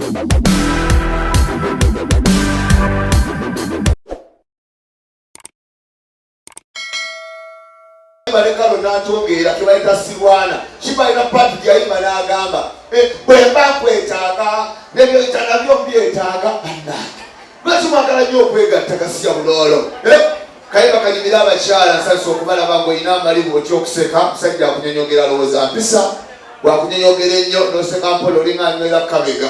Balekalo n'atongeera kebayita sirwana kibalina pati gyeyayimba n'agamba eh, bwe mba nkwetaaga nebyoyita nabyo mbyetaaga. Bannange, lwaki mwagala nnyo okwegatta? Gasiya buloolo, eh? Kayimba kanyumira abakyala. Nsanyusa okubalaba ng'olina amalibu otya okuseka. Musajja akunyonyogera, alowooza mpisa. Bwakunyonyogera ennyo n'oseka mpola, olinga anywera kabega.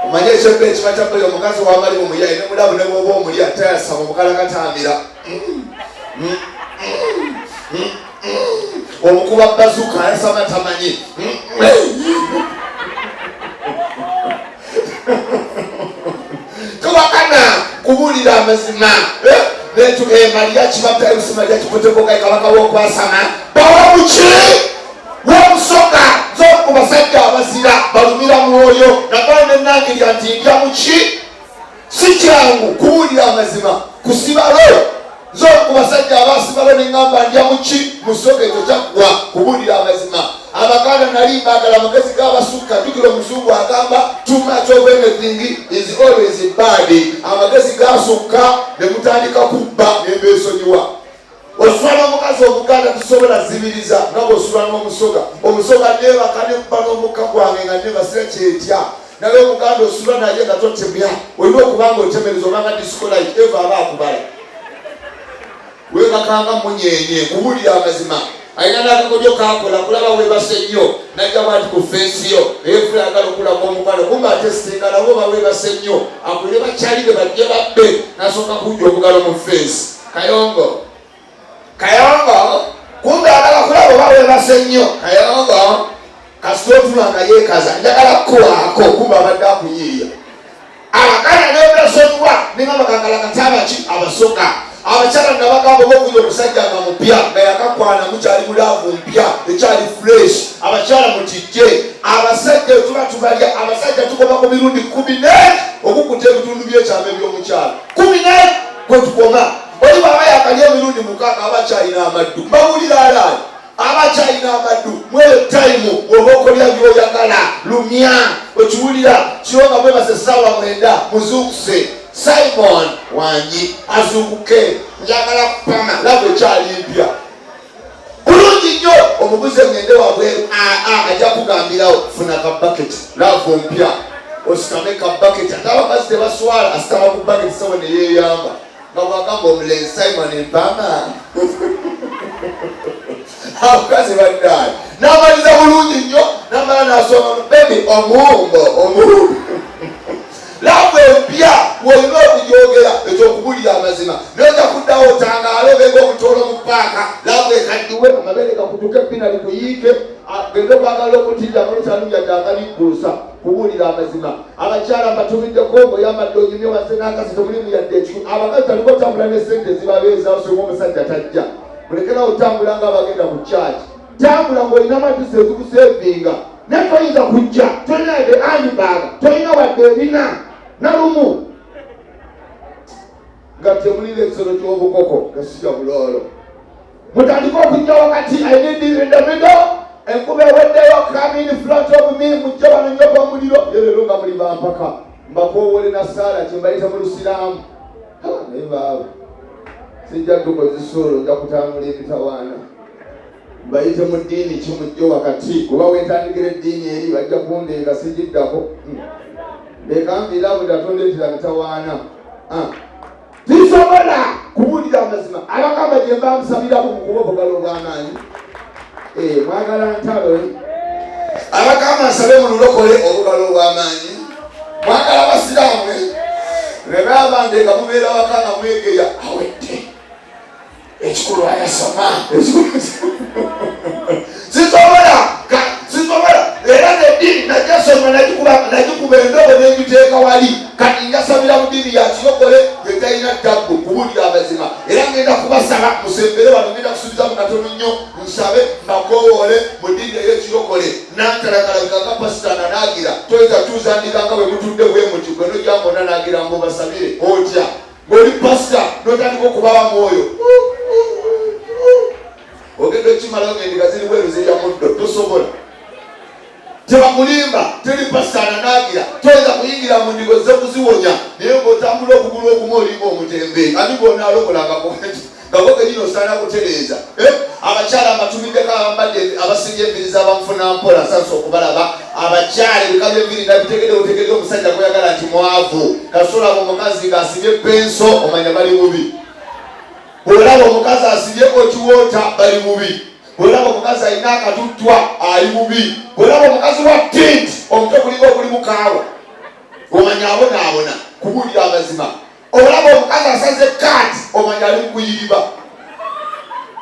Omanye ekyebba ekiba kyabbeyi. Omukazi wamalibu muyaye ne mulabu, ne bwoba omulya tayasama, omukalakatambira omukuba bazuka, ayasama tamanyi. Tewakana kubuulira amazima. Netugemalya kibata ebusimalya kipotekokai kabaka wokwasama bawamuki womusoga zo ku basajja abazira balumira mwoyo nagala nenangirya nti ndya muki. Si kyangu kubuulira amazima kusibalo zo ku basajja abasibalo neŋŋamba ndya muki musoga. Ekyo kyaggwa kubuulira amazima. Abaganda nali mbagala, amagezi gabasukka. Jjukira omuzungu agamba, "Too much of anything is always bad." Amagezi gasukka ne mutandika kubba nembeesonyiwa. Osula n'omukazi omuganda, tusobola zibiriza nga bwosula n'omusoga. Omusoga nebaka nekuba n'omukka gwange nga nebasira kyetya, naye omuganda osula naye nga totemya. Olina okuba nga otemereza obanga disco light eva aba akubala webakanga munyenye. Kubuulira amazima, alina n'akakodyo kakola kulaba webase nnyo, najja bwati ku feesi yo efula agala okulaga omukwano, kumba ate singa nabo oba webase nnyo akulire bakyali be bajje babbe, nasooka kujja obugalo mu feesi. Kayongo, kayongo, kumbe agala kulaba oba webase nnyo. Kayongo, kasita otula nga yeekaza, njagala kukuwaako, kumbe abadde akuyiiya. Abaganda nebasonyiwa nengamba kagala katabaki abasoga. Abakyala nabagamba, oba okuya omusajja nga mupya nga yakakwana, mukyali mu love mpya ekyali fresh, abakyala mutijje. Abasajja tuba tubalya. Abasajja tukoma ku mirundi 10 ne okukuta ebitundu byekyama ebyomukyala 10 ne kwetukoma. Oli bwaba yakalya emirundi 6, aba akyalina amaddu. Mbawulira alaali aba akyalina amaddu. Mweyo time oba okolya byoyagala, lumya okiwulira kiro nga mwebasa essaawa 9, muzuukuse Simon wangi azuukuke, njagala kupama. Love ekyali mpya bulungi nnyo. Omubuze ngende wabweru, aa ajja kugambirawo, funa ka bucket. Love mpya, ositame ka bucket. Ate abakazi tebaswala, asitama ku bucket sawe neyeyamba nga bwagamba omulenzi, "Simon mpama." Abakazi baddaali namaliza bulungi nnyo, namala nasoma, "Baby, omuwumbo omuwumbo." Love empya wolina okugyogera ekyokubulira amazima, naye ojja kuddawo otangaale obenga omutoolo mu paaka. Love ekaddiwe, amabeere gakutuke, ebbina likuyiike, genda okwagala okutijja amalutalubyadde agaligguusa. Kubuulira amazima, abakyala mbatumiddeko ngaoyambadde onyumye wazze n'akazi temulimu yadde ekiku. Abakazi taliko otambula ne sente ezibabeeza singa omusajja tajja. Mulekerawo otambula nga abagenda ku kyaki. Tambula ng'olina amatusi ezikusevinga, naye toyinza kujja tolina yadde handbag, tolina wadde erina nalumu nga temulira ekisolo ky'obukoko. Gasiya buloolo. Mutandike okujja wakati. I need you in the middle. Enkuba eweddeyo, come in front of me. Mujje wano nnyo omuliro ye leero nga muli bampaka mbakoowole na saala kyembayita mu lusiraamu. Naye baaba sijja tukozesa olwo, nja kutambula emitawaana. Mbayite mu ddiini ki? Mujje wakati, kuba wentandikira eddiini eri bajja kundeeka sigiddako. Leka nviira bwe mitawaana. Tisobola kubuulira amazima. Abagamba gye mba nsabirako mukuba obugalo obw'amaanyi. Eh, mwagala ntalo. Abagamba nsabe mu lulokole, obugalo obw'amaanyi. Mwagala basiraamu. Lwe babandeeka mubeera waka nga mwegeya, awedde ekikulu ayasoma. Sisobola, sisobola. Era neddiini najasoma, nagikuba endobo negiteeka wali. Kati njasabira mu ddiini ya kirokole etalina tabbu. Kubuulira amazima, era ngenda kubasaba musembere wano, ngenda kusuubizamu katono nnyo, nsabe mbakowoole mu ddiini ey'ekirokole. Nantalakalabika nga pasita nanaagira toyinza tuuzandika nga bwe mutudde bwe muti gwe nojamba onanaagira mbu basabire otya ng'oli pasita notandika okubawa mwoyo. Ogenda okimalawo ng'endiga ziri bweru zirya muddo. Tosobola. Tebakulimba, teri pasita ananaagira, toyinza kuyingira mu ndigo zze kuziwonya, naye ng'otambula okugulu okumu olinga omutembeeyi. Ani gw'onaalokola nga nga gwe kenyini osaana kutereeza? Eh? Abakyala mbatumiddeko abambadde abasibye enviri z'abanfuna mpola, nsanyuse okubalaba. Abakyala ebika by'enviri nabitegedde butegedde omusajja gw'oyagala nti mwavu. Kasita olaba omukazi ng'asibye penso omanya bali bubi. Bw'olaba omukazi asibye okiwoota bali bubi. Bw'olaba omukazi alina akatuttwa ali bubi. Bw'olaba omukazi wa tint omutwe gulinga ogulimu kaawa omanya abonaabona. Kubuulira amazima, olaba omukazi asaze kaati omanya ali mukuyiriba,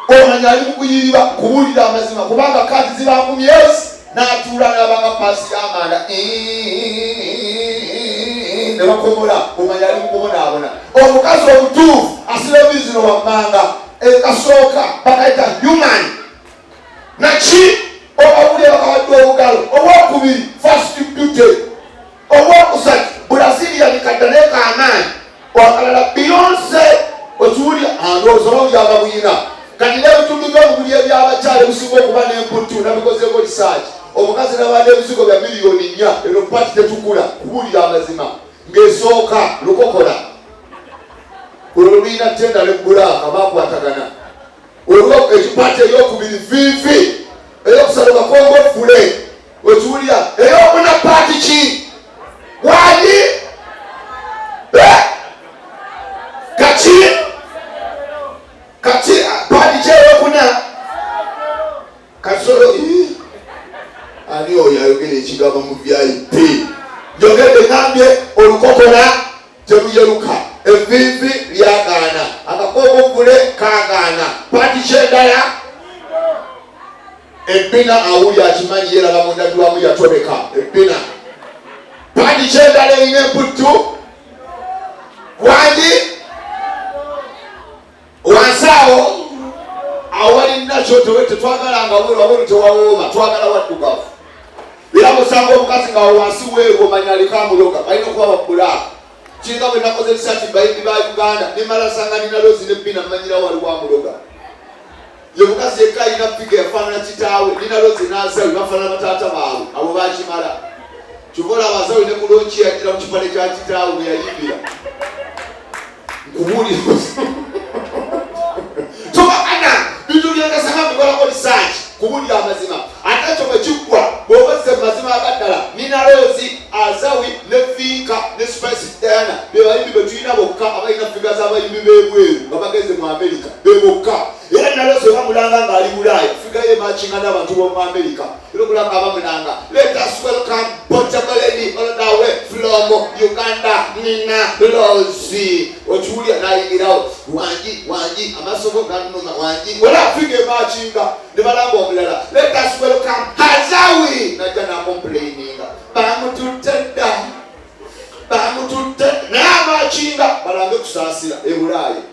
omanya ali mukuyiriba. Kubuulira amazima, kubanga kaati ziba ku myezi n'atuula n'abanga paasi y'amanda ne bakomola, omanya ali mukubonaabona. Omukazi omutuufu asiba enviiri zino wammanga, ekasooka bakayita human naki obawulira bakawadde obugalo. Owokubiri first beauty, owokusatu Brazilian kadda naye kamaanyi, akalala Beyonce. Okiwulira andowooza bawulira buyina. Kati n'ebitundu by'omubiri ebyabakyala ebisinga okuba n'emputtu nabikozeeko research. Omukazi nabadde ebizigo bya miliyoni 4, eno part tetukula. Kubuulira amazima, ng'esooka lukokola, olwo lulina tenda ne bbulaaka bakwatagana. Olwo ekipata eyokubiri viivi, eyokusatu kakongovule. Okiwulira? Eyokuna part ki wani? Eh? Kaki kati part ki eyokuna? Kasolo ani oyo ayogera ekigambo mu VIP? Njogedde, ngambye olukokola teruyeruka, evviivi lyagaana, akakongovule kagaana. Part kyendala ebbina, awuli akimanyi yeraba mundabirwamu yatobeka ebbina. Part kyendala erina emputtu wangi wansi awo awali nakyo tetwagala nga weru, aweru tewawooma, twagala waddugavu. Era musanga omukazi nga wansi weeru omanya aliko amuloga, balina okuba babulaaka. Kiringa bwe nakoze research bayimbi ba Uganda nemala sanga nina Lozi ne Bina, mmanyirawo waliwo amuloga. Ye mukazi yekka alina figure yafaanana kitaawe. Nina Lozi n'Azawi bafaanana bataata baabwe, abo bakimala. Kyova olaba Azawi ne ku launch yagira mu kipale kya kitaawe bwe yayimbira. Nkubuulira, tobakana bintu byengasanga mbikolako research. Kubuulira amazima, ate ekyo bwe kiggwa, bw'oba ozze mu mazima agaddala, Nina Rozi, Azawi ne Vinka ne Spice Diana be bayimbi be tulina bokka abalina figure z'abayimbi b'ebweru nga bagenze mu Amerika, be bokka. Era Nina Rozi bamulanga ng'ali Bulaaya, figure ye makinga n'abantu b'omu Amerika. Era okulanga bamulanga, "Let us welcome Portable lady all the way from Uganda, Nina Rozi." Okiwulira n'ayingirawo, "Wangi, wangi, amaaso go gannuma, wangi." Wala figure emakinga. Ne balanga omulala, "Let us welcome Azawi." Najja nacomplaininga, "Bamututte dda, bamututte," naye amakinga balange kusaasira e Bulaaya.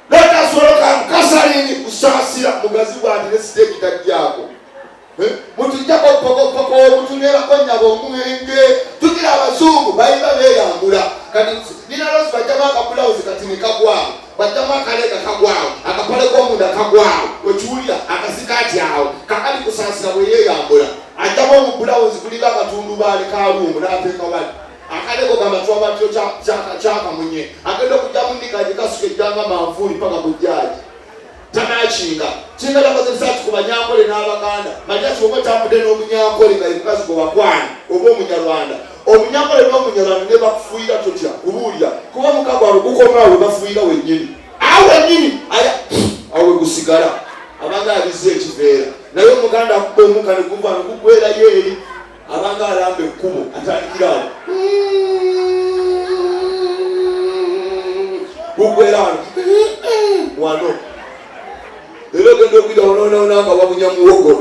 "Let us welcome Kasalini." Kusaasira mugazi bwati ne siteegi tajjaako. Eh? Mutujjako pokopoko, mutunywerako nyaba omwenge. Tugira abazungu bayimba beeyambula. Kati Nina Rozi bajjamu akabulawuzi kati nekagwawo, bajjamu akaleega kagwawo, akapale k'omunda kagwawo. Okiwulira akasikaati awo kakali. Kusaasira bwe yeeyambula ajjamu omubulawuzi kulinga akatundubaali kalungu n'ateeka wali akalego gamba twaba kyakamunye. Agenda okujjamu ndikaji kasuka ejjanga manvuuli paka ku jjaaji tanakinga kinga. Nakoze research ku Banyankole n'Abaganda. Manya kyoba otambudde n'Omunyankole nga ye mukazi gwe wakwana oba Omunyarwanda, Omunyankole n'Omunyarwanda ne bakufuuyira totya kubuulira, kuba muka gwabwe gukomaawe bafuuyira wennyini awo wennyini aya awo we gusigala abanga abize ekiveera. Naye Omuganda akuba omuka ne guva ne gugwerayo eri, abanga alamba ekkubo atandikira awo gugwera wano wano. Era ogenda okuyita onoonona nga wabunya muwogo.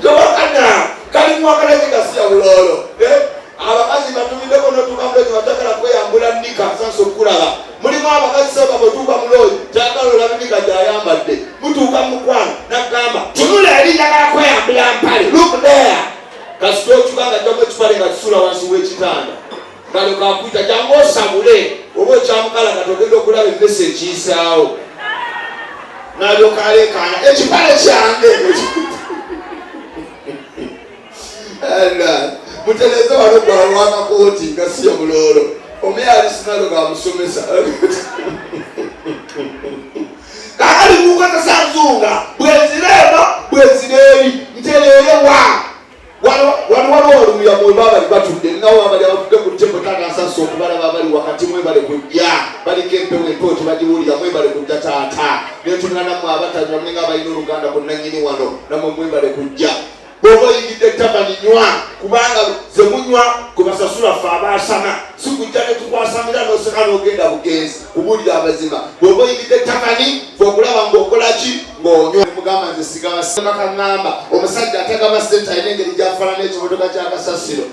Tobakana kali mwakalazi gasiya buloolo. Eh? Abakazi batumiddeko notuuka muloozi batakala kweyambula nika sansa okulaba. Mulimu abakazi soka bwetuuka muloozi kyagala olaba nika gyayambadde. Mutuuka mukwano nagamba, "Tunula eri, njagala kweyambula mpale, look there." Kasita okyuka nga jjamu ekipale nga kisula wansi w'ekitanda, galyoka akuyita, "Jangu osabule," oba okyamukala nga togenda okulaba emmese ekiyisaawo. N'alyoka aleekaana ekipale kyange. Mutereeze wano gwalwamakooti nga si omuloolo omuye alisinalo gamusomesa. Kakali kukozesa nzunga bwenzira eno bwenzira eri ntereere wa wano waliwo olumuya mwe babali batudde nawo babali abatudde ku tebo. Taata, nsasa okubalaba abali wakati. Mwebale kujja, baliko empewo, empewo tebagiwulira. Mwebale kujja taata. Netunula nammwe abatanywa, mulinga abalina oluganda ku nannyini wano, nammwe mwebale kujja. Bw'oba oyingidde tavani, nywa, kubanga ze munywa kwe basasula ffe abaasama. Si kujja ne tukwasamira n'oseka n'ogenda bugenzi. Kubuulira amazima, bw'oba oyingidde tavani, fe okulaba ng'okola ki, ng'onywa. Mugamba nze sigaba kaŋŋamba omusajja atagaba ssente alina engeri gy'afaanana ekimotoka ky'akasasiro.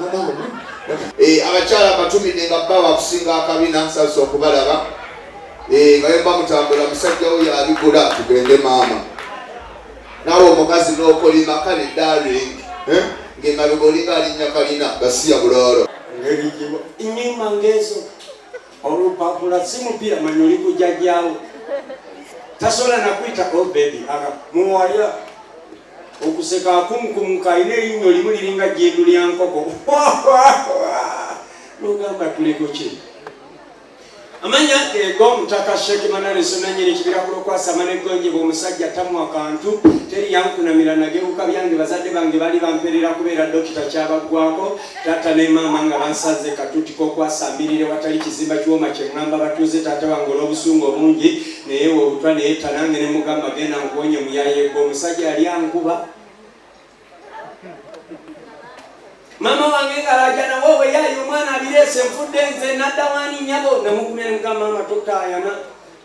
Abakyala mbatumidde nga bba wakusinga akabina. Nsasa okubalaba nga yemba mutambula, musajja wo yabigula. Tugende maama. Naawe omukazi n'okolima, kale darling, ng'emabega olinga alinnya kalina gasiya buloolo. Ngeri nyimba ngezo olupapula si mupiira, manya oli kujjajjaawo tasobola nakwita oh baby aka muwalya okuseka akumukumu alina erinnyo limu liringa jjendu lya nkoko, nogamba tuleko ki. Amanya ego Omutaka Sheikh Manaleso, nanyini kibira kulokwasama neggonjebwa. Omusajja tamwa kantu, teri yankunamira, nagewuka byange. Bazadde bange bali bamperera kubeera dokita, kyabaggwako taata ne maama nga bansanze katuuti k'okwasamirire watali kizimba kiwoma. Kyeŋŋamba batuuze, taata wange olw'obusungu obungi naye obutwa neyetta nange ne mugamba genda nkuwonye muyayegwe. Omusajja yali ankuba, maama wange ng'alajana, wowe yayo omwana abireese, nfudde nze nadda wani nyabo. Namugumya ne mugamba, maama tokaayana,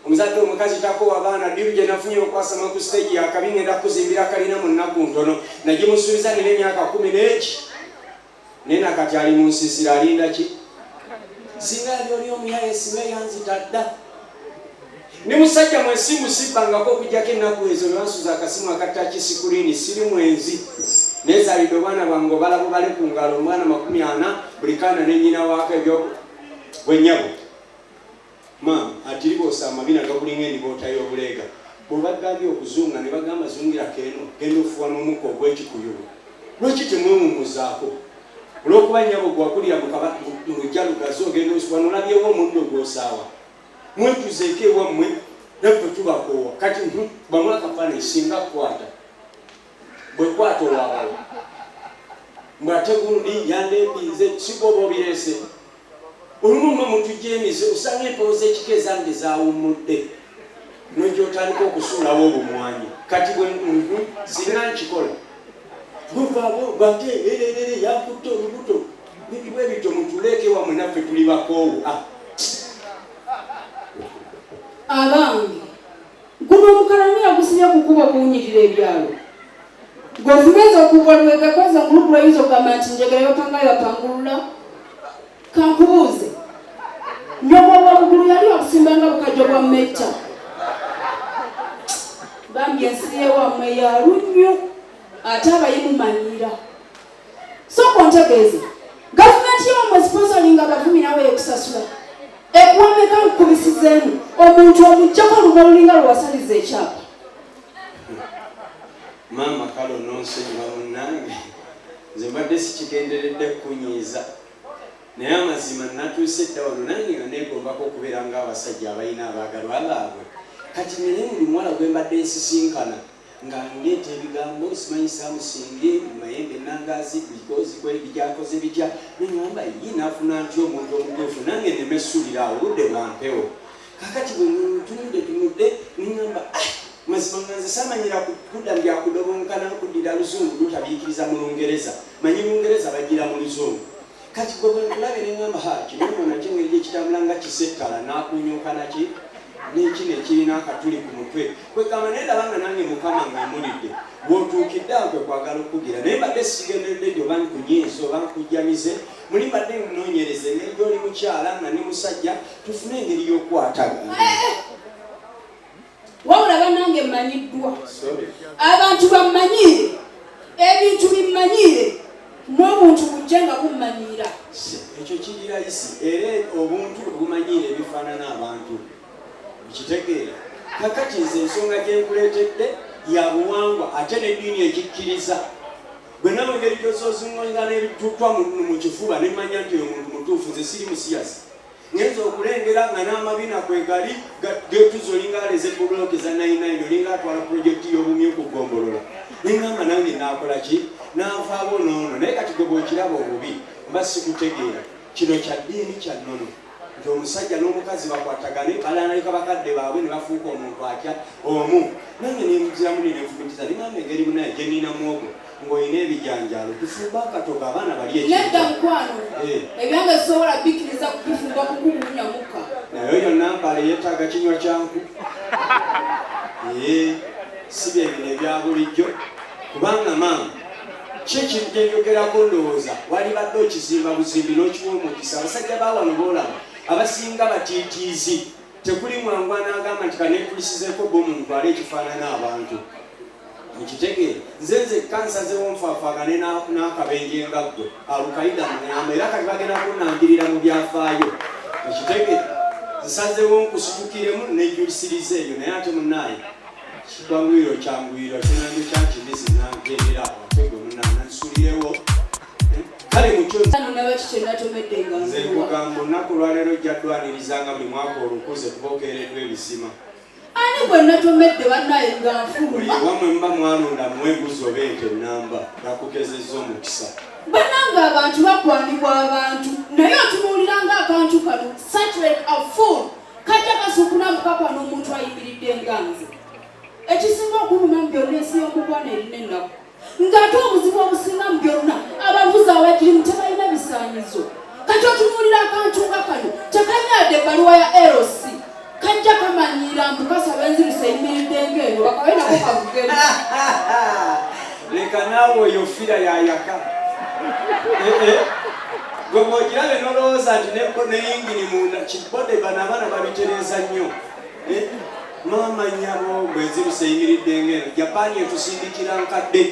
omuzadde omukazi takowa baana. Deal gye nafunye okwasama ku stage yakabi, ngenda kuzimbira kalina mu nnaku ntono. Nagimusuubiza nina emyaka 10 n'eki, naye nakati ali mu nsiisira alinda ki. Singa yali oli omuyaye, singa yanzita dda. Ndi musajja mwesimbu, sibbangako okugjako ennaku ezo lwe akasimu akatouch screen. Siri mwenzi, naye zaalidde obwana bwange obala bubale ku ngalo, omwana 40, buli kaana ne nnyina waako. Ebyo bwennyabo maama atiriboosa amabina gakulinga endiboota y'obuleega. Bwebagambye okuzunga ne bagamba zungirako eno, genda ofuwa n'omukka ogw'ekikuyubo. Lwaki temwewummuzaako? Olwokuba nnyabo gwakulira mu lujja lugazi, ogenda wano olabyewo omuddo gw'osaawa. Mwetuzeeko ewammwe, naffe tubakoowa. Kati bamu akafaananyi, singa kukwata bwekwata owaabawo mbwate gundi yandeepinze, sigwoba obireese. Olumu mwe mutujja emize, osanga empewo z'ekika ezange zawummudde, nojja otandika okusuulawo obumwanyi. Kati bwe singa nkikola guvaabo bate ererere yakutte olubuto bwe bityo. Mutuleeke wammwe, naffe tuli bakoowu. Ah. Abange, guno omukalani agusibye ku kkubo okuwunyirira ebyalo. Gweofumeeza okubwa lwega kweza ngulugulu, ayinza okugamba nti njegere bapangayo bapangulula. Kankubuuze, nyoko bwa bugulu yali okusimbanga bukajjo bwa metta? Bambi, ensi yewammwe ya lunnyo, ate abayimumanyiira. Sooka ontegeeze, gavumenti yawammwe sponsoringa abavumi, nawe ekusasula ekuwameka? Nkukubisizeemu omuntu omugjako olumwa olulinga lwewasaliza ekyapa. Maama kalo nonsonyiwa munnange, nze mbadde sikigenderedde kukunyiiza, naye amazima natuuse dda wano nange nga neegombako okubeera ng'abasajja abalina abaagalwa baabwe. Kati naye buli muwala gwe mbadde nsisinkana nga ndeeta ebigambo, simanyi samusingi mayembe nangazi bikozi byakoze bitya, neŋamba yi nafuna ntya omuntu omutuufu nange nemesulira awo obudde bwampewo. Kakati bwe ntunudde tunudde neŋamba, ah, mazima nga nze samanyira kudda byakudobonkana kuddira luzungu lutabiikiriza mu Lungereza, manyi Lungereza bagira mu luzungu. Kati gwe bwe nkulabye neŋamba, ha, kino nno nakyo engeri gyekitambula nga kisettala n'akunyuka naki n'ekino ekirina akatuli ku mutwe, kwegamba naye ndaba nga nange Mukama ng'emulidde bw'otuukidde awo kwe kwagala okukugira. Naye mbadde sigenderedde nti oba nkunyiiza oba nkujjamize. Muli mbadde nnoonyereza engeri gy'oli mukyala nga ne musajja, tufune engeri y'okukwatagana. Wabula bannange, mmanyiddwa, abantu bammanyiire, ebintu bimmanyiire, n'obuntu bujje nga bummanyiira. Ekyo kiri rahisi, era obuntu bumanyiire ebifaanana abantu, okitegeera? Kakati nze ensonga gye nkuleetedde ya buwangwa ate n'eddiini egikkiriza. Gwe nawe engeri gy'ozozingonza n'ebitutwa mu kifuba ne mmanya nti oyo muntu mutuufu, nze siri musiyazi. Ngenze okulengera nga n'amabina kwegali getuza olinga aleze bulooke za 99 olinga atwala pulojekiti y'obumyu ku ggombolola. Ne ŋŋamba nange naakola ki? Nanvaabo n'ono. Naye kati gwe bw'okiraba obubi mba sikutegeera. Kino kya ddiini kya nnono nti omusajja n'omukazi bakwatagane balanalika bakadde baabwe ne bafuuka omuntu atya omu. Nange nenziramu nenfumitiza ne ŋŋamba engeri munaye gye nnina muwogo ng'olina ebijanjaalo tufumbe akatogo abaana balye ekintu. Nedda mukwano, Eh. ebyange sisobola bikkiriza kubifumba kukuwunya mukka. Naye oyo Nambale yeetaaga kinywa kya nku. Eh, si bye bino ebya bulijjo kubanga maama ki ekintu kye njogerako ndowooza walibadde okizimba buzimbi n'okiwa omukisa. Abasajja ba wano b'olaba abasinga batiitiizi. Tekuli mwangu anaagamba nti kaneekulisizeeko bbomu ntwale ekifaanana abantu. Okitegeera? Nze nzekka nsazeewo nfaafaagane n'akabenje nga ggwe. Alukaida munyama era kati bagenda kunnangirira mu byafaayo. Okitegeera? Nsazeewo nkusitukiremu nejjulisiriza eyo naye ate munnaaye kikwanguyira okyanguyirwa kinange kya kimizi nangendera awo ate gwe munnange nansulirewo. Kale mukyo nze nkugamba olunaku olwaleero ojja ddwanirizanga buli mwaka olukuze kuba okeereddwa ebisima. Ani gwe natomedde bannaye nga nfuluma? Ewamwe muba mwalonda muwe embuzi oba ente ennamba bakugezezza omukisa. Banange abantu bakwanibwa abantu naye otunuulira nga akantu kano such like a fool kajja kasukunamu kakwana omuntu ayimiridde nga nze. Ekisinga okunuma mu byonna ensi y'omukwano erina ennaku. Ng'ate obuzibu obusinga mu byonna abavuzi abagirimu tebalina bisaanyizo. Kati otunuulira akantu nga kano tekalina yadde ebbaluwa ya LC kajja kamanyiira mbu kasaba enzirisa eyimiridde ng'eno bakabe nako kavugemu. Leka naawe oyo fira yayaka. Eh, eh. Gwe bw'ogirabe n'olowooza nti ne yingini munda kibode bano abaana babitereeza nnyo. Eh, maama nyabo bwenziruse eyimiridde ng'eno Japan etusindikira nkadde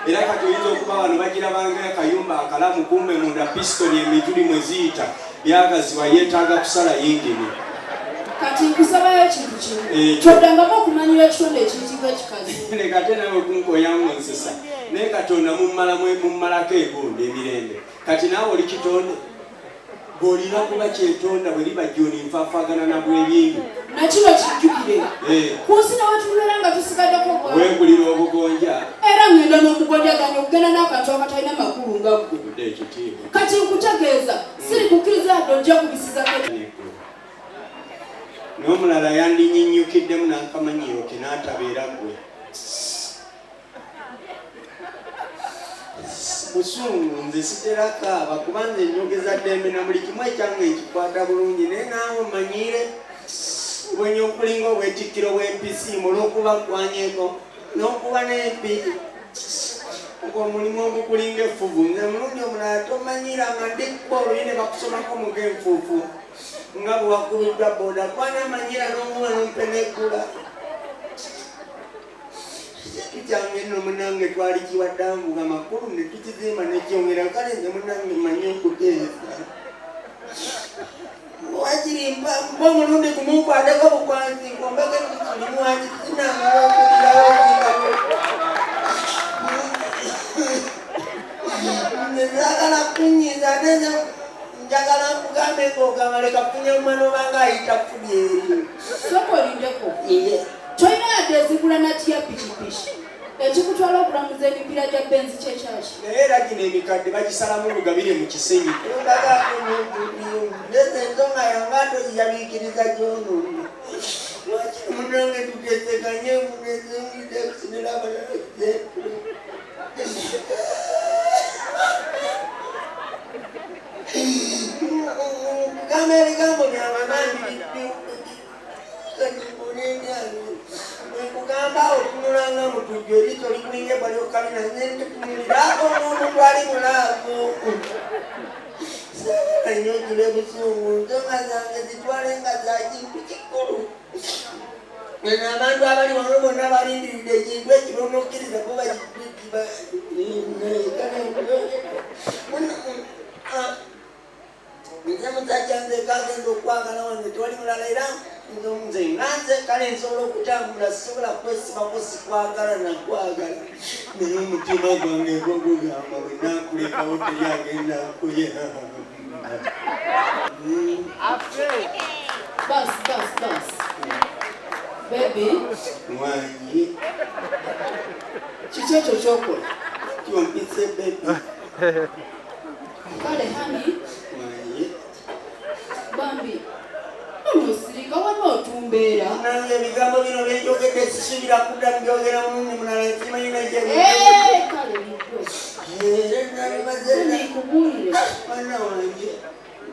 era kati oyinza okuba wano bagirabanga akayumba akalamu kumbe munda pistoni emituli mwe ziyita byagaziwa yeetaaga kusala yingini. Kati nkusabayo ekintu kimu kyoddangamu okumanyira ekitonde ekiyitibwa ekikazi. Leka ate nawe kunkoya ng'onsesa naye Katonda mummalako egundi emirembe kati naawe oli kitonde. Gwe olina kuba kyetonda bwe liba jjoni nfafaagana na bwebindu. Na kino kijjukire. Eh. Ku nsi ne wetubeera nga tusigaddeko bwa. Weegulira obugonja. Era ŋŋenda n'omugonja gange okugenda n'akantu akatalina makulu nga ggwe. Budde ekitiibwa. Kati nkutegeeza siri kukkiriza yadde ojja kubisizako. N'omulala yandinyinyukiddemu n'akamanyiiro ke n'atabeera ggwe. Busungu nze sitera kaaba kuba nze nyogeza ddembe na buli kimu ekyange nkikwata bulungi naye naawe omanyiire obwenyi okulinga obwetikkiro bw'empisi olw'okuba nkwanyeko n'okuba n'empi ng'omulimu ogukulinga effuvu nze mulundi omulala tomanyiira nga ndikuba oluyi ne bakusomako muga enfuufu nga bwe wakubiddwa boda kwana amanyiira n'omuwa n'ompeneggula Ekintu kyange nno munange twali kiwadde nga makulu ne tukizimba nekyongera kale nze munange manyi okuteesa wakiri mpa omulundi gumu nkwateko bukwansi nkombeko ekisulimu wakiri sinamala okulirawo nze njagala kunyiiza ate nze njagala nkugambe ng'ogamba leka kufunya omwana obanga ayita fudi eri Sooka olindeko. Tolina yadde ezigula nati ya pikipiki. Ekikutwala okulamuza emipiira gya Benz kyekyaki? Naye era gino emikadde bagisalamu lugabire mu Kisenyi. Ndeze ensonga yange ate ogiyabiikiriza gy'onoona. Lwaki munange tuteeseganye munezengidekusinira abalala Gamba ebigambo byange amaanyi nkugamba otunula nga mutujju eriiso likulinga ebbwa lyokalina nentutunulirako n'omuntu ali mulaavu saagala nnyo ojula ebusungu nsonga zange zitwale nga za kintu kikulu eno abantu abali wano bonna balindiridde ekintu ekyo bonokkiriza kuba nze musajja nze kagenda okwagala wano tewali mulala era Nze nganze kale nsobola okutambula, sisobola kwesibako, sikwagala nakwagala, naye omutima gwange gwo gugamba bwe nakulekawo teri agenda kuyamba. Bas, bas, bas. Baby, Wangi. Kiki ekyo kyokola? Kyompise baby. Kale honey, Wangi. Bambi, onosirika wano otumbeera. Nange ebigambo bino byenjogedde sisuubira kudda mubyogera mulundi mulala, nkimanyi naye. Eh, kale mugwe. Era nabimaze. Honey, kubuulire. Mwana wange.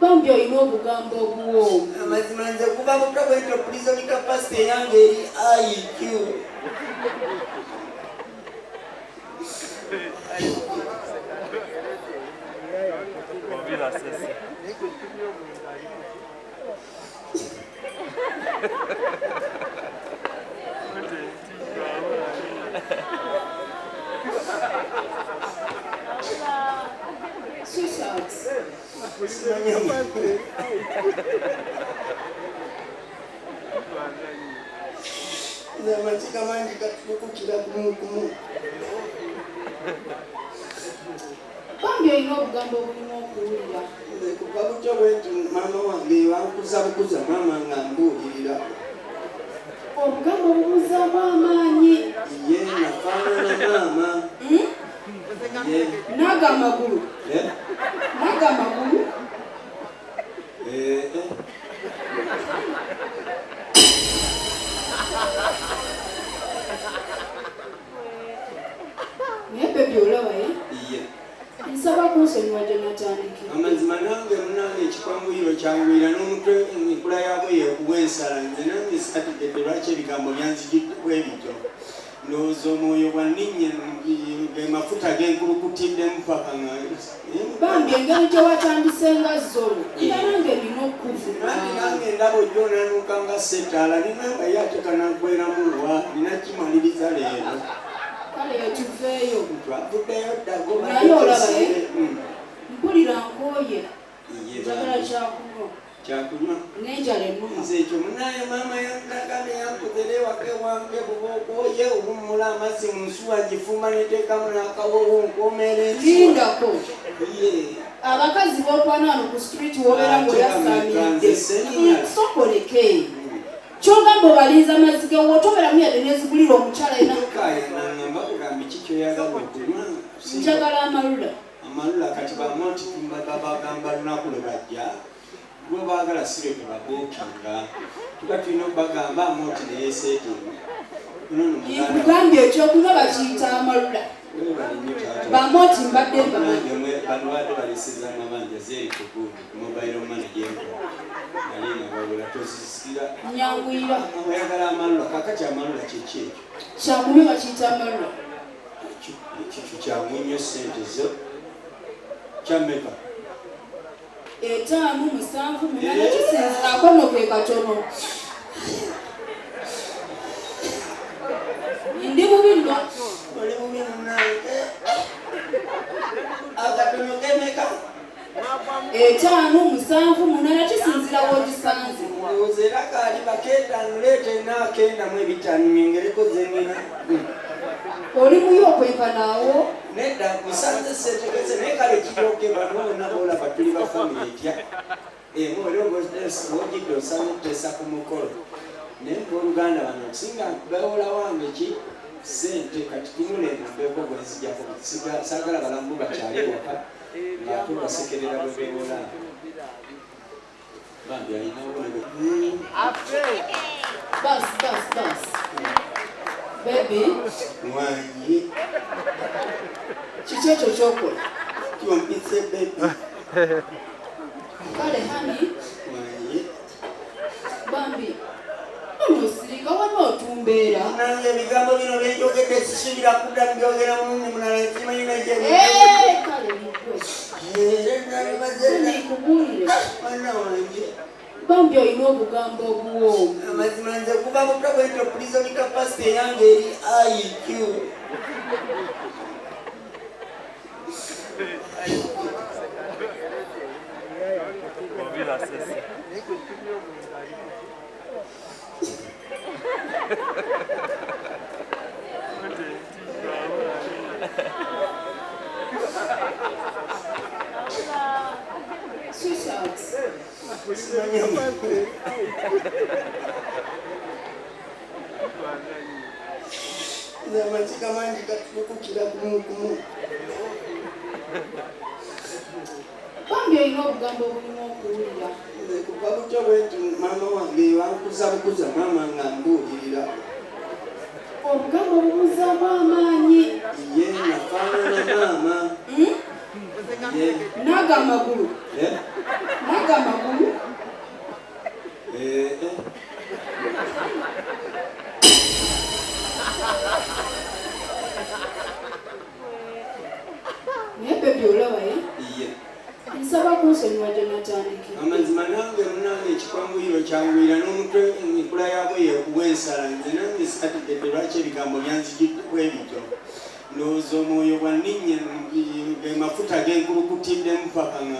Bambi olina obugambo obuwoomu. Amazima nze kuva buto bwentyo prison capacity yange eri IQ. Sweetheart, Nze amaziga mangi gatukukira kumu kumu. Bambi olina obugambo obulimu okuwulira. Nze kuva buto bwenti maama wange bankuza bukuza, maama nga mbuulirira. Obugambo bubuzaamu amaanyi. Ye nafaanana maama. Hmm? Ye. Naago amagulu. Eh? Naago amagulu. Eh, eh. Naye baby olaba ye? Ye. Nsaba kunsonyiwa gye natandikidde. Amazima nange munange ekikwanguyiro kyanguyira n'omutwe enkula yaabwe yekuwa ensala. Nze nange sikategedde lwaki ebigambo byanzijidde bwe bityo. Ndowooza omwoyo bwanninnya ge mafuta genkulukutiddemu paka nga Bambi engeri gye watandise nga zolo, nga nange nina okukuvuma. Nange nange ndaba ojja onanuuka nga settaala, nina nga ye ate kanaggweramu wa nina kimaliriza leero. Kale tuveeyo. Twavuddeyo dda goba. Naye olaba, eh? Mpulira nkooye. Ye. Njagala kyakunywa. Kyakunywa. N'enjala ennuma. Nze ekyo munaye maama yandaga yankozera ewaka ewange buba okwoye owummula amazzi mu nsuwa gifumba neteekamu n'akawowo nkomeera ensuwa. Lindako. Ye. Abakazi b'okwana wano ku street wobeera Ate ng'oyasaamiridde. nze senior. Sokoleke. Kyogamba obalinza amazzi ge wotobeeramu yadde n'ezigulira omukyala yenna. Tokaayana, kugamba ki kyoyagala okunywa. Njagala amalula. Amalula kati bamoti babagamba lunaku lwe bajja lwe baagala si lwe tebabookinga, tuba tulina okubagamba amoti neyeseetinga. Nkugambye ekyokunywa bakiyita amalula. Bamoti mbadde mbamanyi. Bano badde balisiza amabanja zeeri ku gundi ku mobile money gyenkola nali nababula tozisikira. Nyanguyira. Oyagala amalula, kakati amalula kyeki ekyo? Kyakunywa bakiyita amalula. Ekyo kyangu nnyo, sente zo kyammeka? 5, 7, 8, kisinzira akono ke katono. Ndi bubi nno. Oli bubi munange, akatono kemeka? 5, 7, 8, kisinzira w'ogisanze. Ndowooza era kaali bakeetaano, leeta enaakenda mu ebitaano nyongereko zenina. Oli muyi okwenkanaawo? Nedda, musanze setegese, naye kale kiryoke. Bano bonna boolaba tuli ba family etya emu, era ogidde osanze tuteesa ku mukolo, naye booluganda bano singa bawola wange ki sente. Kati tunula eno mbeeko gwenzijjako, saagala balamu bakyale ewaka ng'ate basekerera bwe beewola. Bambi alinawo. Bas, bas, bas. Baby, Wangi. Kiki ekyo kyokola? Kyompise baby. Kale honey, Wangi. Bambi, onosirika wano otumbeera. Nange ebigambo bino byenjogedde sisuubira kudda mubyogera mulundi mulala, nkimanyi naye. Eh, kale mugwe. Era nabimaze. Nikubuulire. Mwana wange. Bambi olina obugambo obuwoomu. Amazima nze kuva buto bwentyo prison capacity yange eri IQ. Sweetheart. Nze amaziga mangi gatulukukira gumu gumu. Bambi olina obugambo obulimu okuwulira. Nze kuva buto bwe nti maama wange wankuza bukuza maama nga mbuulirira. Obugambo bumuzaamu amaanyi. Ye nafaanana maama. Hmm? Ye. Naga amagulu. Eh? Naga amagulu. Eh, eh. Naye bebi olaba ye? Ye. Nsaba kunsonyiwa gye natandikidde. Amazima nange munange ekikwanguyiro kyanguyira n'omutwe enkula yaabwe yekuwa ensala nze nange sategedde lwaki ebigambo byanzijidde bwe bityo. Ndowooza omwoyo bwanninnya ge mafuta genkulukutiddemu paka nga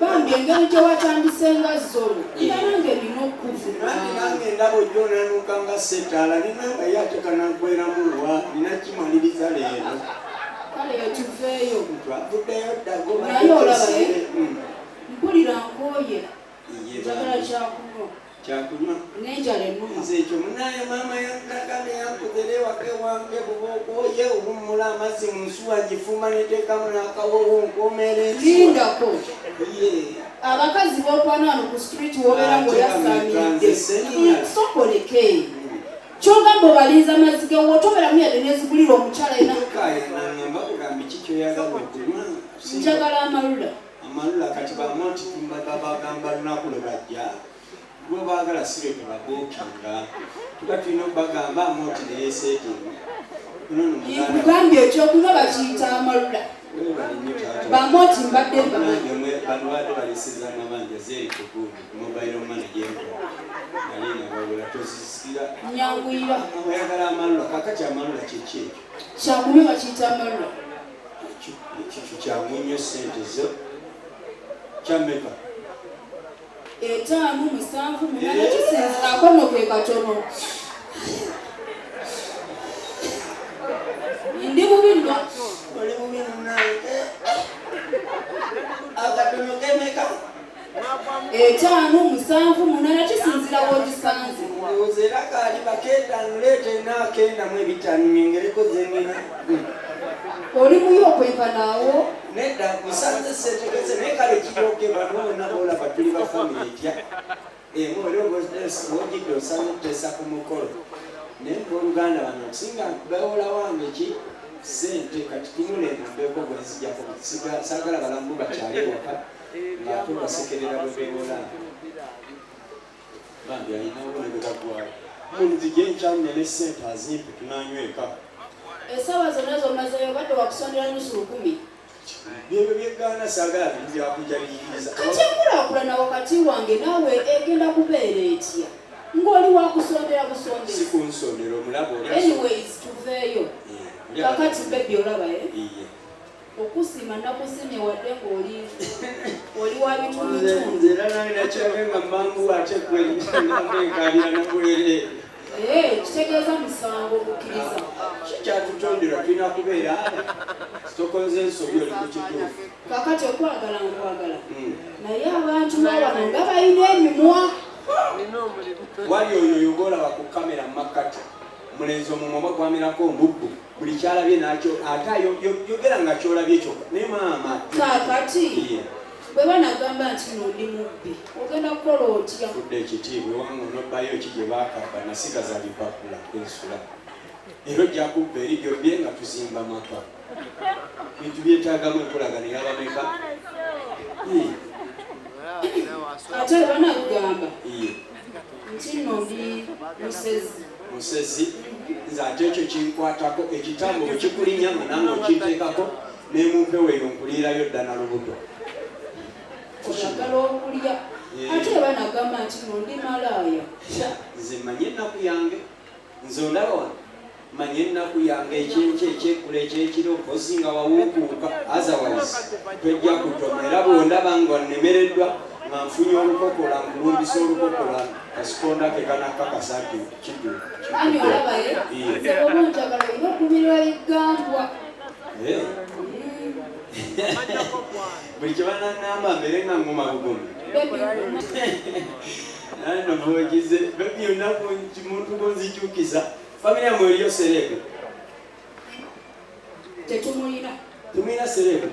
Bambi engeri gye watandise nga zolo nga nange nina okukuvuma. Nanti nange ndaba ojja onanuuka nga setaala nenanga ye ate kanaggweramu wa nina kimaliriza leero. Kale tuveeyo. Twavuddeyo dda goba Naye olaba eh? Mpulira nkooye. Iye Njagala bambi. kyakunywa. Kyakunywa. N'enjala ennuma. Nze ekyo munaye maama yankagambye yankuze era ewaka ewange buba okooye owummula amazzi mu nsuwa ngifumba neteekamu n'akawowo nkomeera ensuwa. Lindako. Ye. Abakazi b'okwana wano ku street wobeera Ate ng'oyasaamiridde. bameka nze senior. Sokoleke. Kyogamba obalinza amazzi ge wotoberamu yadde nezigulira omukyala yena. Tokaayana ngamba kugamba ki kyoyagala okunywa. Njagala amalula. Amalula kati bamoti babagamba lunaku lwe bajja lwe baagala si lwe tubabuukinga tuba tulina okubagamba amoti neyeseetinga. Nkugambye ekyokunywa bakiyita amalula. Webale nnyo taata. Bamoti mbadde mbamanyi. Nange mwe bano badde balisiza amabanja zeri ku gundi ku mobile money gyenkola nali nabawula tozisikira. Nyanguyira. Oyagala amalula kakati amalula kyeki ekyo? Kyakunywa bakiyita amalula. Ekyo kyangu nnyo ssente zo kyammeka? 5, 7, 8 kisinzira akono ke katono. Ndi bubi nno. Oli bubi munnange. Akatono kemeka? 5, 7, 8 kisinzira w'ogisanze. Ndowooza era kaali bakeetaano leeta ena akenda mu ebitaano nyongereko ze nnina. Oli muyi okwenkanaawo? Nedda nsanze seetegese naye kale kiryoke bano bonna boolaba tuli ba famire etya emu era wojjidde osanze tuteesa ku mukolo naye booluganda bano okusinga bewola wange ki ssente kati tunula eno mbeeko gwe nzijako saagala balamu bakyale ewaka ng'ate obasekerera bwe beewola bambi alinawo ne bwe baggwayo munzije enkya nne ne ssente azimpe tunanyweka. Essaawa zonna z'omazeeyo obadde wakusondera nusu lukumi. Byebyo byegaana saagala bintu byakujaliriza. Kati enkulaakulana wakati wange naawe egenda kubeera etya ng'oli wakusondera busondezi? Si kunsondera omulaba oli. Anyways tuveeyo. Kakati baby olaba eh? Iye. Okusiima nakusiimye wadde ng'oli oli wa bitundutundu. Nze era nange nakirabe nga mangu ate gwe ngambenkabira nabwerere. Eh, kitegeeza musango okukkiriza. Kikyatutonderwa tulina kubeera tokoze ensobi oli ku kituufu. Kakati okwagala nkwagala naye abantu bawano nga balina emimwa. Wali oyo oyo gwolaba ku kamera mu makkati omulenzi omumwa oba gwamerako ombubbu buli kyalabye nakyo ate yogera nga kyolabye kyokka naye maama. Kakati bwe banagamba nti no ndi mubbi ogenda kukola otya? Fudde ekitiibwa ewange onobbayo ki gye baakabba nasigaza bipapula kwensula era ojja kubba eri gyobbye nga tuzimba maka bintu byetaagamu enkolagano eyabameka. Ate bwe banakugamba nti nno ndi musezi. Musezi nze ate ekyo kinkwatako ekitambo bwe kikulinnya nga nange okinteekako nemumpewo eyo nkuliirayo dda na lubuto. Oyagala okulya ate bwe banagamba nti nno ndi malaaya. Nze mmanyi ennaku yange nze ondaba wano mmanyi ennaku yange ekyenkya ekyeggulo ekyekiro mpozi nga wawuukuuka otherwise tojja kutoma era bw'ondaba nga nnemereddwa. Nga nfunye olukokola nkulumbisa olukokola kasikonda ke kanakakasa nti kiddu. Ani olaba ye? Nze bw'oba onjagala olina okumirwa eggambwa. Eh. Buli kye banangamba mbeere nga nguma bugumi. Nano bwogize bebi olunaku muntu gonzijukiza famire yamwe eriyo serebu. Tetumulina. Tumulina serebu.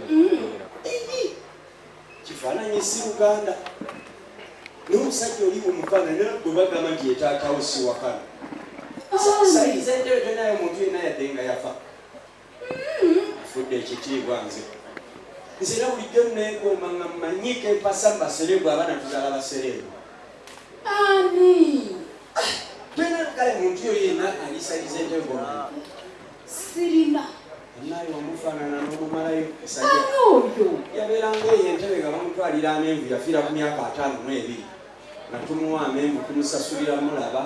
Kifaananyi si Luganda. Naye omusajja oli omufaanana naye bwe bagamba nti ye taata wo si wakano. Sayiza entebe tolinayo muntu yenna yadde nga yafa. Afudde ekitiibwa nze. Nze era bulijjo neegomba nga mmanyiiko empasa mu basereebu abaana tuzaala basereebu. Ani? Tolina kale muntu yo yenna alisayiza entebe gw'omanyi. Sirina. Naye omufaanana n'omumalayo esajja. Ani oyo? Yabeeranga eyo entebe nga bamutwalira amenvu yafiira ku myaka 52 nga tumuwa amenvu tumusasulira mulaba.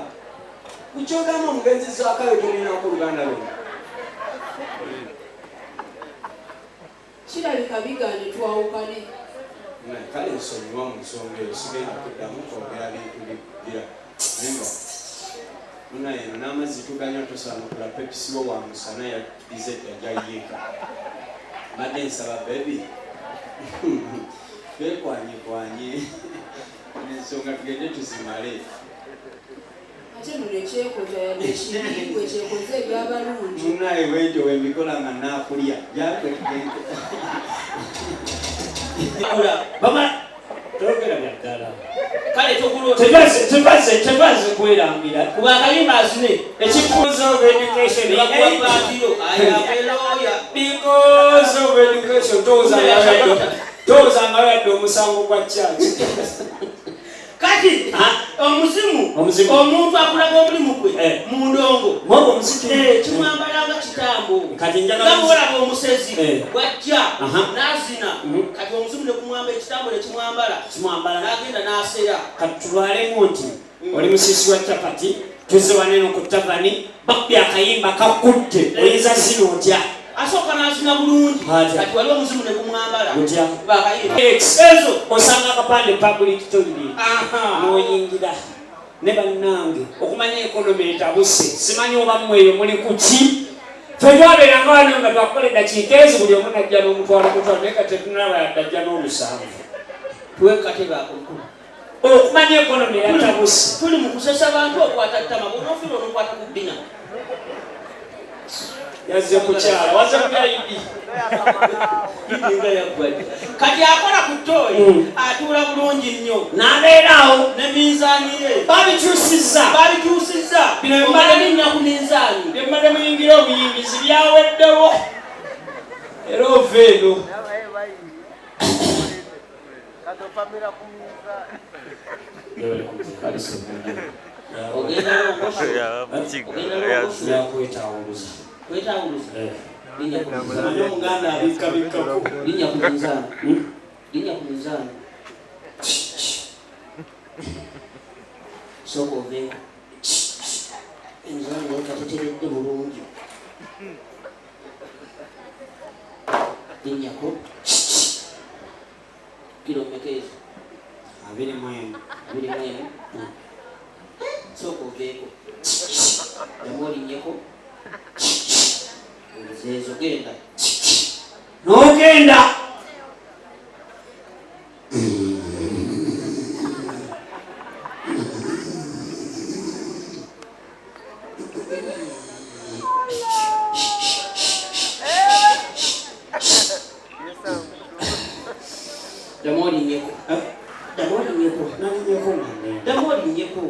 Kukyogamba omugenzi Zaakayo tolinako oluganda lwonna. Kirabika bigaanye twawukane. Kale nsonyiwa mu nsonga eyo sigenda kuddamu kwogera bintu bira naye nga munaye eno n'amazzi tuganywa tosaanukula pepsi wo wa musana yatudize dda gyayiika mbadde nsaba bebi twekwanye ensonga tugende tuzimale. Ate nno nekyekoza yadde kibi gwe kyekoze ebyabalungi. Munaye bwentyo wembikola nga nakulya jangu tugende. Togera bya ddala. Kale togula Tetwaze tetwaze kwerambira. Kuba akayimba azine. Because of education. Bakuwa paatiyo. I am a lawyer. Because of education. Toza toza nga yadde omusango gwa church. Kati omuzimu omuntu akulaga omulimu gwe Eh. mu ndongo Mwogo omuziki. Eh, kimwambala nga kitambo. Kati njagala Nga bw'olaba omusezi Eh. bw'ajja Aha. n'azina Mhm. kati omuzimu ne gumwamba ekitambo ne kimwambala Kimwambala. n'agenda n'asera. Kati tulwalemu nti oli musisi wa capati tuzze wano ku tavani bakubye akayimba kakutte oyinza zina otya? Asooka n'azina bulungi Atya. kati wali omuzimu ne gumwambala Otya? Kuba akayimba. Ex. Ezo. Osanga akapande public toilet Aha. n'oyingira ne bannange okumanya ekonomi etabuse simanyi oba mmwe eyo muli ku ki ffe twabeeranga wano nga twakukola eddakiika ezi buli omu najja n'omutwalo mutwalo naye kati tetunalaba yadde ajja n'olusanvu Tuwe katebe ako mukulu. Okumanya ekonomi yatabuse. Tuli mu kusesa bantu okwata ttama bw'onoofiirwa onokwata ku bbina. Yazze kukyala wazze kulya idi. Nga yaggwa dda. Kati akola ku ttooyi atuula bulungi nnyo n'abeera awo ne minzaani ye. Babikyusizza. Babikyusizza. Bino bimala- Omala linnya ku minzaani. Bye mubadde muyingira obuyingizi byaweddewo era ova eno. Ogenda longosho. Ogenda longosho. Yakwetawuluza. Kwetawuluza. Linnya ku minzaani. Omanyi omuganda abikkabikkako. Linnya ku minzaani. Linnya ku minzaani. Sooka oveeko. Minzaani naye kateteredde bulungi. Linnyako. Kiro mmeka ezo? 21. 21. Sooka oveeko. Ddamu olinnyeko. Ezo genda. N'ogenda. Ddamu olinnyeko. Ddamu olinnyeko. Nalinnyeko nga ngenda. Ddamu olinnyeko.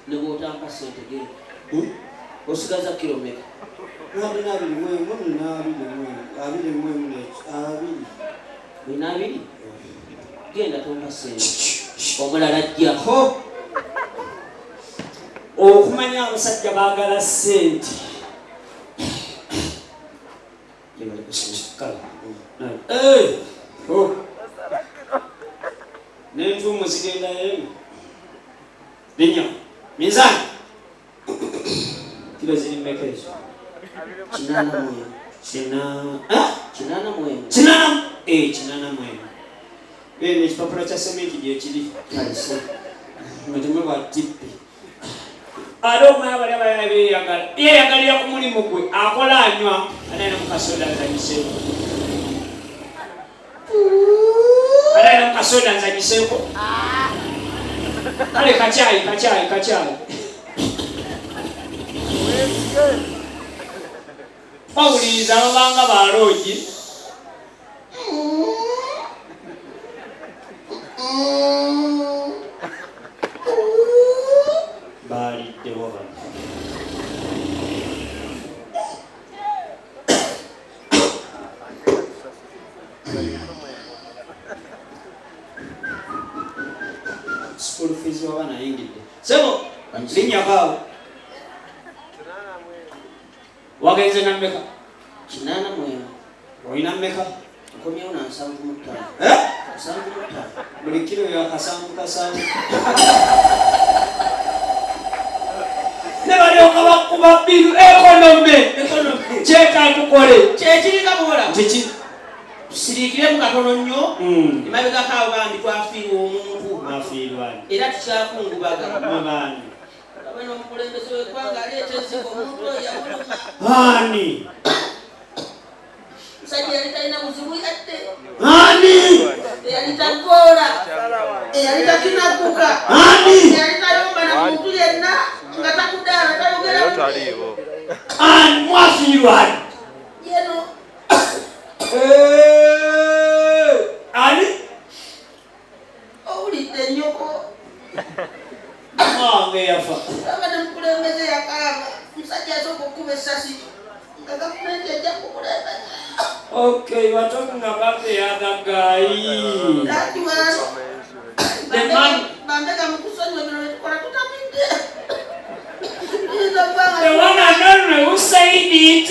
Ne bw'otampa ssente genda. Osigaza kiro mmeka? Nabiri abiri mu emu, n'abiri mu emu, abiri mu emu n'abiri. Olina abiri? Genda tompa ssente. Omulala ajja. Ho! Okumanya abasajja baagala ssente. Eh! Oh! N'entuumu zigendayo eno. Linnya. Minzaani. Kiro ziri mmeka ezo? 81. Ah? 81. 80. 81. Eno ekipapula kya seminti gyekiri kalise mutume bwa tippi ate okumanya bali abalala beyagala yeyagalira ku mulimu gwe akola anywa anaina mukasoda nzanyiseeko anaina mukasoda nzanyiseeko kale kakyayi kakyayi kakyayi bawuliriza babanga baloogi Baaliddewo bano. School fees w'abaana ayingidde. Sebo, linnyako awo. Wagenze na mmeka? 81. Olina mmeka? Nkomyewo na 75. Eh? 75. Buli kiro ya kasanvu kasanvu. Ne balyoka bakuba bbiru ekonome. Kyeta tukole. Kyekirika bwola. Kiki? Tusiriikiremu katono nnyo. Emabegako awo bambi twafiirwa omuntu. Mwafiirwa ani? Era tukyakungubaga. Mwe baani? Abana omukulembeze w'eggwanga aleeta enzigo omuntu oyo yamuluma. Ani? Musajja yali talina buzibu yadde. Ani? Eyali tagoola. Eyali takinaguka. Ani? Eyali tayomba na muntu yenna nga takudaala tayogera bubi. Ani mwafiirwa ani? Yeno. Ani? Owulidde nnyoko. Mama wange yafa. Olaba ne mukulembeze yakaaba. Omusajja asooka okukuba essasi nga gavumenti ejja kukulembeza. Okay, you are talking about the other guy. That one. The man. Bambega mukusonyiwe bino bye tukola tutamidde. Tuyinza okuba nga The one and only who said it.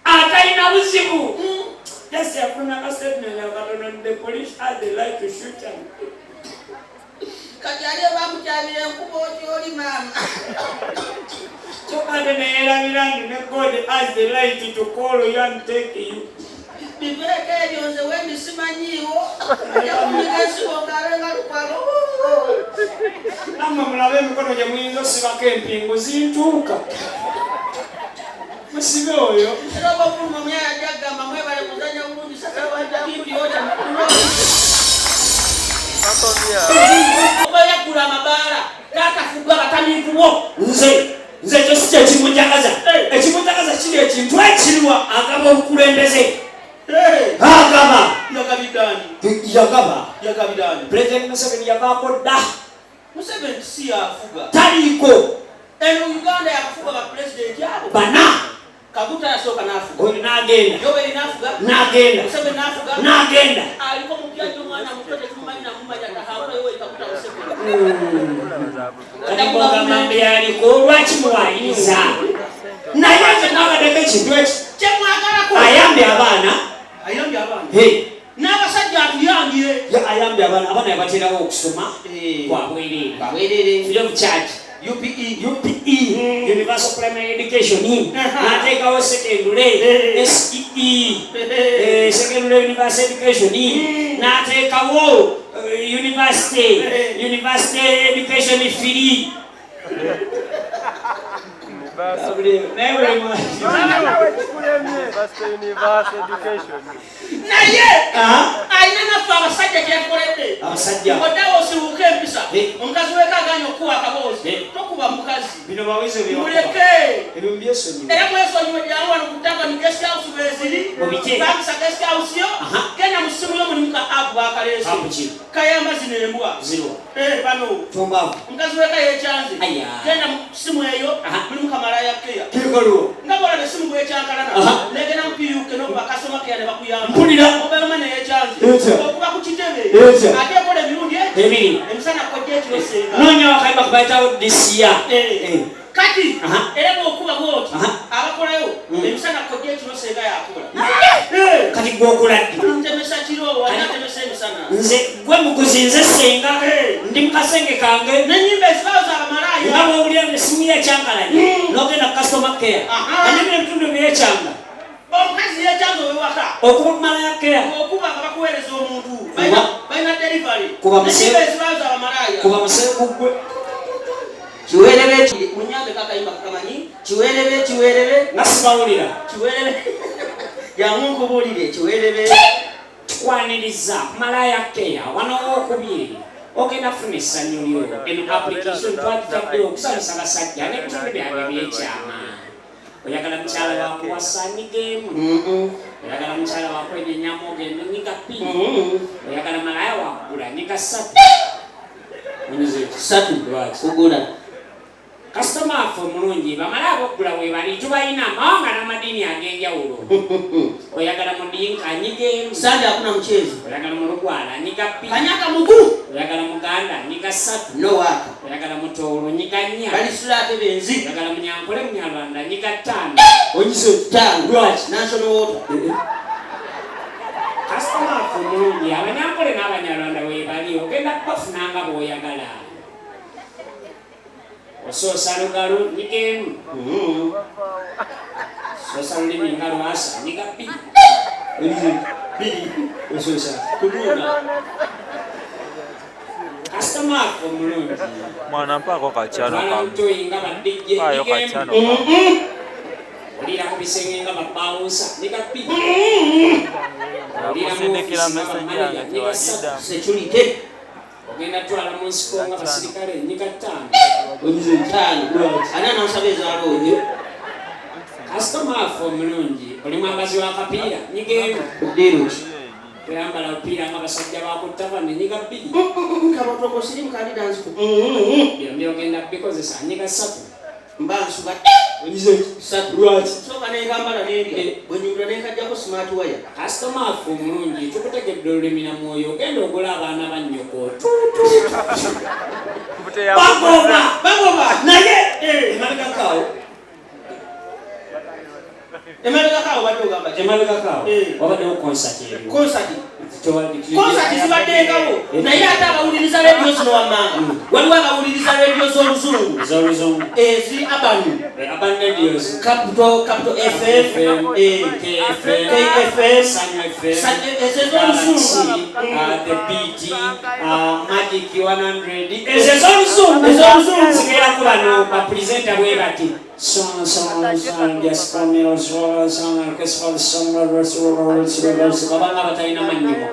Atalina buzibu. Just yafuna ka statement akatono the police had the right to shoot him. Kati ali bamukyabira enkuba okyoli maama. Kyokka ate neyerabira nti ne God has the right to call you and take you. Biveeko ebyo nze wendi simanyiiwo. Ajja kunyiga ensigo ng'abe nga Lukwago. Nammwe mulabe emikono gye muyinza osibako empingu zintuuka. Musibe oyo. Era oba ofuluma omuyaya ajja kugamba mwebale kuzannya bulungi sasa bimbi ota oba yaggula amabaala taata fuddwa abatamiivu bo. Nze nze ekyo si kyekimunjagaza. Ekimunjagaza kiri ekintu ekiriwa agaba obukulembeze. Agaba. Yagabidani. Yagaba. Yagabidani. President Museveni yavaako dda. Museveni si yafuga. Taliiko. Eno Uganda yakafuga ba pulezidenti abo. Bana. Kaguta yasooka n'afuga. Oyo n'agenda. Yoweri n'afuga. N'agenda. Museveni n'afuga. N'agenda. Aliko mupya nnyo omwana muto tetumumanyi namumanya tahabula Yoweri Kaguta Museveni. Kati bw'ogamba mbu yaliko lwaki muwaayiriza? Naye nze nabaddeko ekintu eki. Kyemwagalako. Ayambye abaana. Ayambye abaana. Hey. N'abasajja atuyambye. Ya ayambye abaana, abaana yabateerawo okusoma kwa bwereere. Kwa bwereere. Free of charge. UPE. UPE. Universal Primary Education. N'ateekawo secondary. SEE. Secondary Universal Education. N'ateekawo university. University Education free. Naye buli Naye alina naffe abasajja kyeyakoledde. Abasajja. Oddawo osiwuuke empisa. Omukazi weka aganye okukuwa akaboozi. Tokuba mukazi. Bino bawize bye. Muleke. Ebyo mubyesonyiwe. Era mwesonyiwe jangu wano ku ttaka ni guest house weeziri. Mubite. Pangisa guest house yo. Genda mu ssimu yo mulimu ka app bakaleese. App ki? Kayamba zino embwa. Ziro. Bano. Tumbavu. Omukazi weka yekyanze. Aya. Genda mu ssimu eyo mulimu kamalaya keya. Kekoliwo. Nga bw'olaba essimu bw'ekyankalana. Negenda mu PUK n'okuba kasoma keya ne bakuyamba. Mpulira. Mobile money yekyanze. Etya. Okuba ku kitebe. Etya. Ate ekola emirundi Ebiri. Emisana kojja ekiro ssenga. Noonya wakayimba kubayitawo this year. Kati era bw'okuba bw'oti abakolayo emisana kojja ekiro ssenga yakola. Kati gw'okola ddi? Ntemesa kiro, wali atemesa emisana. Nze gwe muguzi nze ssenga ndi mu kasenge kange. N'ennyimba ezibaawo za bamalaaya. Nga bw'owulira essimu ye ekyankalanye n'ogenda ku customer care. Anyumira ebitundu byekyanga. Omukazi yekyanza owewaka. Okuba malaya care. Okuba nga bakuweereza omuntu. Balina delivery. Kuba Nesiba ezibaza abamalaya. Kuba musengu gwe. Kiwerebe munyambe kakayimba kamanyi kiwerebe kiwerebe nasibawulira kiwerebe jangu nkubuulire kiwerebe tukwaniriza malaya care wano wokubiri ogenda funa essanyu lyo eno application twagitaddewo okusanyusa basajja n'ebitundu byange ebyekyama oyagala mukyala wakuwasa nyiga emu oyagala mukyala wakwenyenyamu ogenda nyiga bbiri oyagala malaya wakugula nyiga ssatu ssatu kugula kasitoma affe omulungi bamale abokugula webali tubalina amawanga n'amadiini ag'enjawulo oyagala mudinka nyiga emu sande hakuna mchezo oyagala mulugwala nyiga bbiri kanyaga mugulu oyagala muganda nyiga ssatu no waka oyagala mutoolo nyiga nnya balisula ate benzi oyagala munyankole munyarwanda nyiga ttaano onyize ttaano lwaki national water kasitoma affe omulungi abanyankole n'abanyarwanda webali ogenda kubafuna nga bw'oyagala osoosa lugalo nyiga emu soosa lulimi nga lwasa nyiga bbiri bbiri osoosa kudunda kasitoma affe omulungi Mwana mpaako kakyano twala kamu. mutoyi nga badijje Mpaayo nyiga emu kakyano kamu. oliira ku bisenge nga babawunsa nyiga bbiri oliira mu Nakusindikira ofiisi nga message yange bamaneja nyiga ssatu tewagiddamu. security ogenda twala mu nsiko nga basirikale nyiga ttaano ttaano ani anansaba ezaloojo kasitoma affe omulungi oli mwambazi wa kapiira nyiga emu ddiiru ki toyambala bupiira nga basajja bakuttavane nyiga bbiri kabotoko sirimu kandi dansiku byombi ogenda bikozesa nyiga ssatu mba nsuba ssatu lwaki sooka nenkambala nendya bwenyumira nenkajjako smart wire kasitoma affe omulungi tukutegedde olulimi na mwoyo ogenda ogula abaana ba nnyoko Buteyakuguza. bagoba Bagoba. naye emabegakaawo Emabegako awo obadde ogamba ki? emabegakaawo Eh. wabaddewo konsati eriwo Concert. Concert zibaddengawo naye ate abawuliriza rediyo zino wammanga waliwo abawuliriza rediyo z'oluzungu ez'oluzungu eziri abanu Urban Radios capital capital fm FM, eh, KFM, KFM, Sanyu FM, ezo ez'oluzungu Galaxy, The BT, Magic 100. Ezo ez'oluzungu Ez'oluzungu. zigenda kuba no bapresenta bwe bati babanga batalina mannyo mu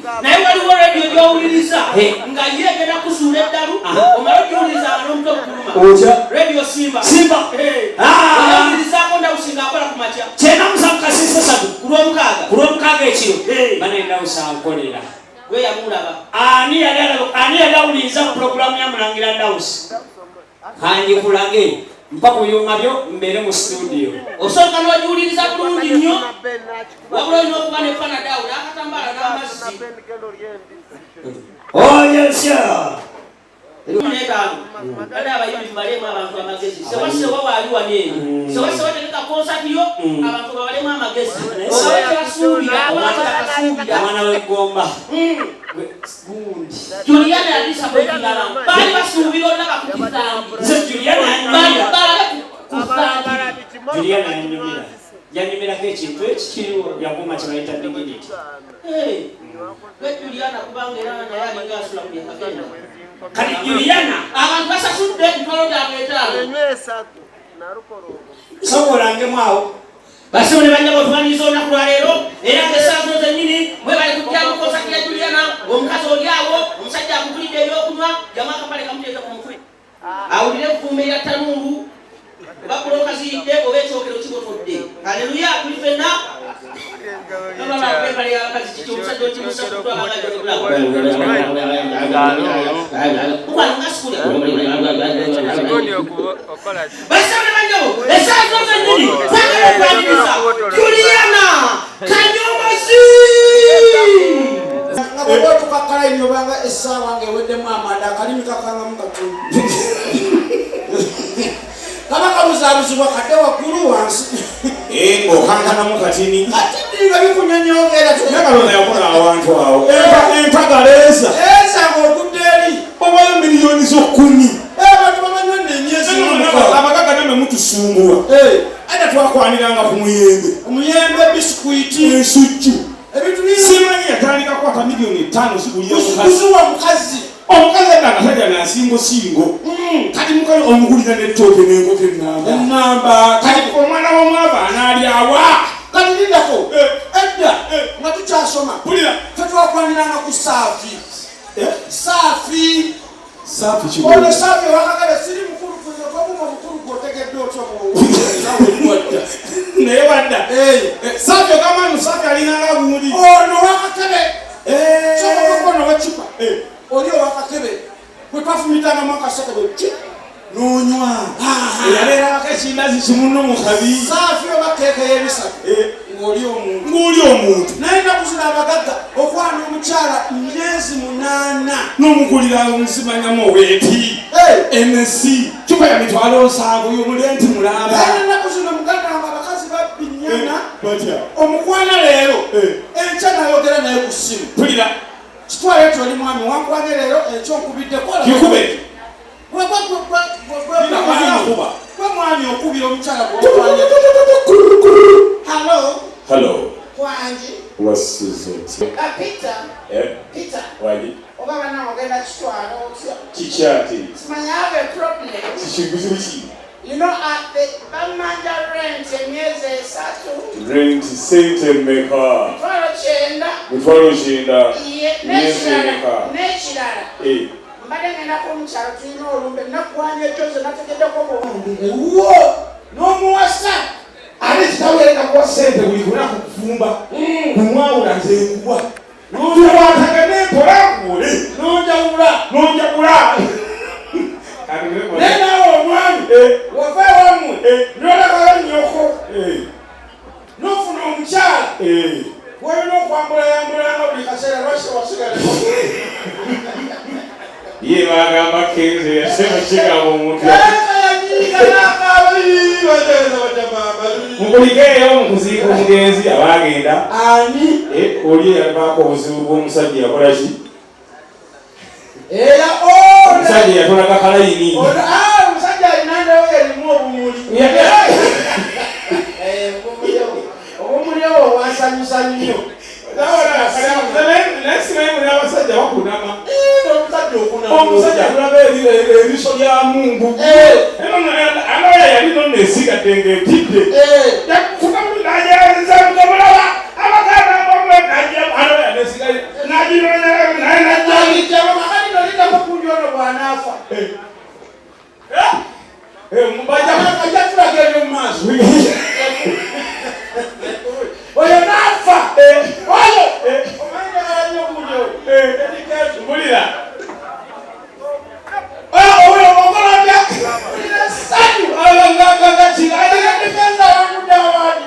kamwa naye waliwo rediyo gy'owuliriza Hey. nga ye egenda kusuula eddalu Aha. omale ogiwuliriza nga n'omutwe gukuluma Otya? rediyo simba Simba. Hey. Ah. Oyawulirizaako ndawusi ng'akola ku makya 97 kasisi satu ku lwomukaaga ku lwomukaaga ekiro Hey. banendawusa nkolera gwe yamulaba ani yali ani yali awuliriza ku pulogulaamu ya mulangira ndawusi kanjikulage mpa ku byuma byo mbeere mu situdiyo osooka n'ogiwuliriza bulungi nnyo wabula olina okuba ne panadawo n'akatambaala n'amazzi oyesya n'etaano kale abayimbi tubalemu abantu amagezi sewasewa waali wano eno sewasewa tegeka konsati yo abantu babalemu amagezi oba tebasuubira oba tebakasuubira omwana w'eggomba gundi Juliana yadisappointinga abantu baali basuubira olaba ku kisambi nze juliana baali yanyumira balabe ku kisambi juliana yanyumira yanyumirako ekintu ekikiriwo yakuuma kye bayita dignity gwe Juliana kubanga era naye alinga asula ku yakagenda kati juliana abantu basasudde emitwalo gyabwe etaano sobolangemu awo basimu ne banyabo tumaliriza olunaku lwaleero era ng'essaawa zino zennyini mwebale kujja mu konsati ya Juliana omukazi oli awo omusajja akugulidde ebyokunywa jamu akapale kamuteeka ku mutwe awulire evvuumbe lya tanuulu oba buloka ziyidde oba ekyokero kibotodde aleluya tuli ffenna empale y'abakazi kiki omusajja okimusa kutwala nga sikulya Kigoni okola ki? basaba ne banyabo essaawa zino zennyini twagala okwaniriza Juliana Kanyomozi nga bw'oba otuuka kalayini obanga essaawa ng'eweddemu amanda akalimi kakangamu katono kaba kabuzaabuzibwa kadde waggulu wansi Okankanamu katini kati nga bikunyonyogera naye Katonda yakola awantu awo empagala eza eza ng'ogudde eri obayo miliyoni zo 10 abantu babanywa nno emyezi n'omukaaga abagaga namwe mutusumbuwa Eh. Ada Twakwaniranga ku muyembe, Omuyembe, bisikwiti, ensujju. Ebintu bingi. Simanyi yatandika kukwata miliyoni 5 zigulira omukazi. Kuziwa omukazi. Omukazi adda akasajja nansingosingo. Kati mukazi omugulira n'ettooke n'enkoko enamba. Enamba. Kati omwana w'omwavu anaalyawa? Kati lindako. Eh. Edda Eh. nga tukyasoma, Pulira. fe twakwaniranga ku saafi. Saafi. Saafi. Ono saafi owakagale siri mukulu kuze kobuma omukulu gwotegedde otyo. Bwowadda. Naye wadda. Saafi ogamba nti saafi alinganga gundi. Ono owakakebe sokokono wekipa oli owakakebe gwe twafumitangamu akaseke bwe ki N'onywa eyabeerako ekindazi kimuno mu kabi. Saafi oba keeke y'ebisatu ng'oli omuntu. Ng'oli omuntu. Naye ennaku zino abagagga okwana omukyala myezi 8. N'omugulira nsimanyamu oweeti msc cupa ya 700,000 y'omulenti mulamba. Naye ennaku zino muganda wange abakazi babbi nnyana. Batya? Omukwana leero, enkya nayogera naye ku ssimu. Pulira. Kitwale nti oli mwami wankwanye leero, enkya onkubiddeko. Kikube. Akuba. Gwe mwami okubira omukyala gwokwanye, "Hello." Hello. "Kwangi." Wasuze otya? Peter. Peter. Wali. Oba bana ogenda kitwala otya? Kikyate. Simanya, have a problem. Kikiguzibu ki? You know, bamanja rent emyezi 3. Rent sente mmeka? 90,000. 90,000. Iye. Myezi N'ekirala, emeka? n'ekirala, mbadde ngendako omukyalo, tulina olumbe nakwanya ekyozo nategeddeko ewuwo n'omuwasa. Ate kitawereka kuwa sente buli lunaku kufumba kumwawula, nze nkuwa tukwatagane mpola nkuwole. N'onjawula. Nonjagula. Naye naawe omwami wava ewammwe nolekayo nnyoko n'ofuna omukyala walina okwambulayambulanga buli kaseera, lwaki tewasigala? Ye bagamba kenze yasema kigamba omuntu. Mukulikeeyo mu kuziika omugenzi abagenda. Ani? Oli eyavaako obuzibu bw'omusajja yakola ki? Era Omusajja yatolaga kalayini. Omusajja alina ndawo erimu obumuli. Obumuli obwo bwansanyusa nnyo. Naye simanyi muli abasajja bakunama. Omusajja okunama. Omusajja tulaba eriso lya Mungu. Anaoya yali nonno esigadde ng'etidde najazamugamulaba abaganda nesigaye naginonera naye najja. Agijjabo makati nolindako kundi ono bw'anaafa. Bajja. Ajja tulaga ebyo mu maaso. Oyo naafa oyo omanyi njagala nnyo kundi oyo. Mpulira oyo okolabya. Olina essanyu. Ngagagakira. Kenza awangudde awaani.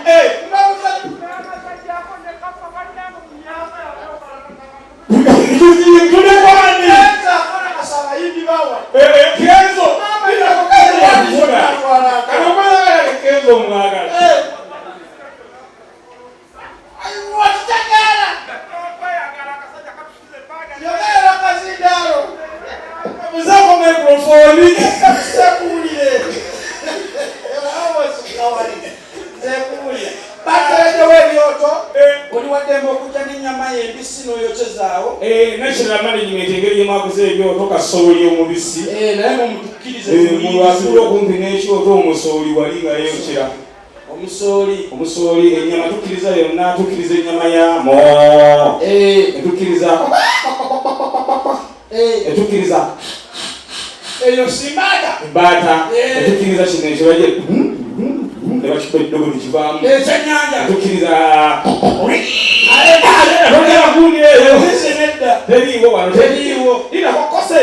Tulikwani. Kenza akola kasaba abayimbi bawa. Kenzo Kenzo omwagala. Wakitegeera, yogera kazindaalo. Buzaako microphone. Sekuwulire batereddewo ebyoto, oli waddembe okujja n'ennyama yembisi n'oyokyezaawo. National management engeri gyemwaguza ebyoto kasooli omubisi. Naye mumutukkirize. Mulwasula okumpi n'ekyoto omusooli wali nga yeyokyera. Omusooli. Omusooli, ennyama tukkiriza yonna, tukkiriza ennyama ya mo, etukkiriza etukkiriza Eyo simbaata. Embaata. Etukkiriza kino ekibaje ne bakikuba eddogo nekivaamu. Ekyenyanja. Etukkiriza togera gundi eyo. Nedda. Teriiwo wano, teriiwo linakokose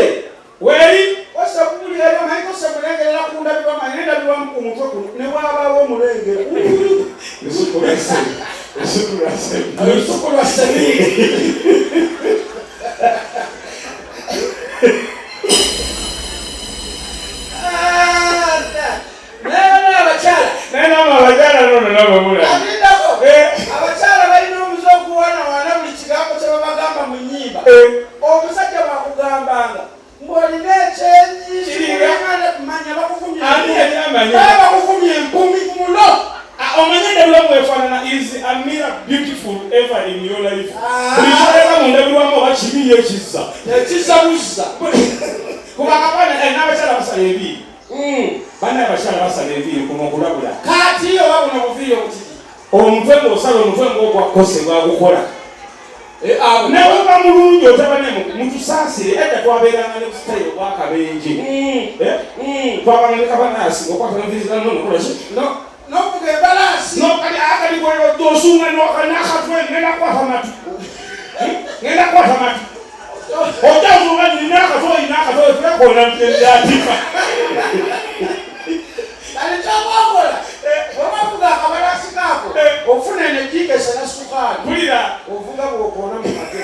weeri. Kose kuwulira eyo, naye kose mulengerera ku ndabirwamu, alina endabirwamu ku mutwe kuno ne bwabaawo omulengera. Lusuku lwa sebi. Olusuku lwa sebi. Naye abakyala Naye nabo abakyala nono nabo mula. Abindako abakyala balina omuze okuwanawana buli kigambo kye babagamba mu nnyimba. Omusajja bwakugambanga ng'olina ekyenyi Kiringa. manya bakuvumye. Ani yali amanyi? Baba bakuvumye empumi muno. Is a mirror beautiful ever in your life? Buli kyoleka mu ndabirwamu oba kibi ye kizza. Ekizza buzza. Kubanga abaana eh, n'abakyala basala enviiri. Bannaye abakyala basala enviiri kuno okulabula. Kati oba buno buviiri obutiti. Omutwe ng'osala omutwe ng'ogwa kkose bwagukola. Eh, abo. Ne bw'oba mulungi otaba ne mutusaasire edda twabeeranga ne busitayiro bw'akabenje. Eh? Twabanga ne kabanaasi ng'okwata enviiri za nnono okola ki? No, n'ovuga embalaasi. Nokali akali osunga n'akatwe ngenda kukwata matu. Ngenda kukwata matu. Ojja osunga nina akatwe olina akatwe tulekoona atifa. Kati ky'oba okola, bw'oba ovuga akabalaasi kaako, ofuna eno ejiiko esala sukaali. Mpulira. Ovuga bw'okoona mu matu.